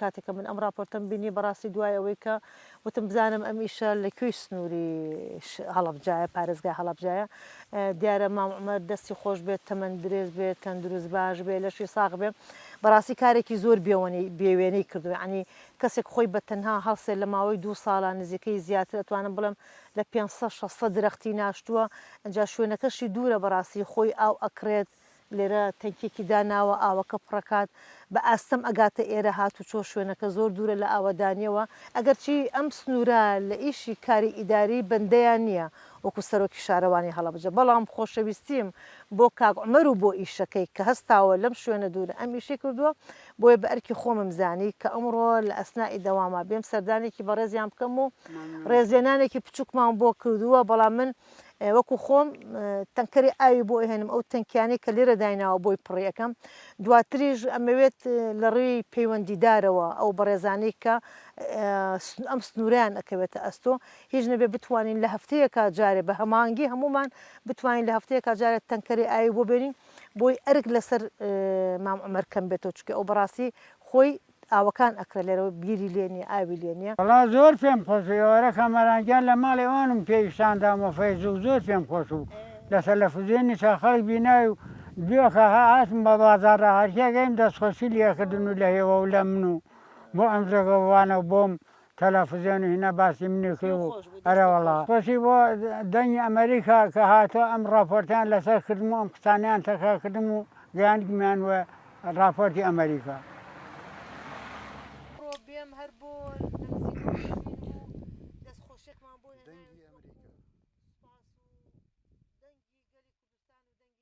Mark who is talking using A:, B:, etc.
A: کاتێک کە من ئەم ڕاپۆرتەم بینی بەڕاستی دوای ئەوەی کە وتم بزانم ئەم ئیشە لە کوێی سنووری هەڵەبجایە پارێزگای هەڵەبجایە دیارە مام عومەر دەستی خۆش بێت تەمەن درێژ بێت تەندروست باش بێ لەشی ساغ بێ بەڕاستی کارێکی زۆر بێوەنەی بێوێنەی کردووە یعنی کەسێک خۆی بە تەنها هەڵسێ لە ماوەی دوو ساڵا نزیکەی زیاتر ئەتوانم بڵێم لە 500 600 درەختی ناشتووە ئەجا شوێنەکەشی دوورە بەڕاستی خۆی ئاو ئەکڕێت لێرە تەنکیەکی داناوە ئاوەکە پڕەکات بە ئاستەم ئەگاتە ئێرە هاتوچۆ شوێنەکە زۆر دوورە لە ئاوەدانیەوە ئەگەرچی ئەم سنورە لە ئیشی کاری ئیداری بەندەیان نیە وەکو سەرۆکی شارەوانی هەڵەبجە بەڵام خۆشەویستیم بۆ کاک عومەر و بۆ ئیشەکەی کە هەستاوە لەم شوێنە دوورە ئەم ئیشەی کردووە بۆیە بە ئەرکی خۆمم زانی کە ئەمڕۆ لە ئەسنائی دەواما بێم سەردانێکی بەڕێزیان بکەم و ڕێزلێنانێکی بچوکمان بۆ کردووە بەڵام من وەکو خۆم تەنکەری ئاوی بۆ ئەهێنم ئەو تەنکیانەی کە لێرە دایناوە بۆی پڕی ئەکەم دواتریش ئەمەوێت لە ڕووی پەیوەندیدارەوە ئەو بەڕێزانەی کە ئەم سنوورەیان ئەکەوێتە ئەستۆ هیچ نەبێ بتوانین لە هەفتەیەکا جارێ بە هەماهەنگی هەموومان بتوانین لە هەفتەیەکا جارێ تەنکەری ئاوی بۆ بێنین بۆی ئەرک لەسەر مام عومەر کەم بێتەوە چونکە ئەو بەڕاستی خۆی ئاوەکان ئەکڕێ لێرەوە بیری لێ نیە ئاوی لێ نیە.
B: وەڵا زۆر پێم خۆش بوو ئێوارە کامەران گیان لە ماڵی ئەوانم پێ ئیشان دام و فەیسبووک زۆر پێم خۆش بوو لە تەلەفزیۆنی چا خەڵک بینای و دوێکە هە هاتم بە بازاڕا هەرکێ گەیم دەستخۆشی لێ کردن و لە هێوە و لە من و بۆ ئەم جەگەوانە و بۆم تەلەفزیۆن و هینا باسی منی کرد و ئەرێ وەڵا خۆشی بۆ دەنگی ئەمەریکا کە هاتووە ئەم ڕاپۆرتیان لەسەر کردم و ئەم قسانەیان تەکا کردم و گەیاندمیان وە ڕاپۆرتی ئەمەریکا.
A: بێم هەر بۆ لە نزیکەوە ببینم و دەست خۆشیەکمان بۆ هێنایە.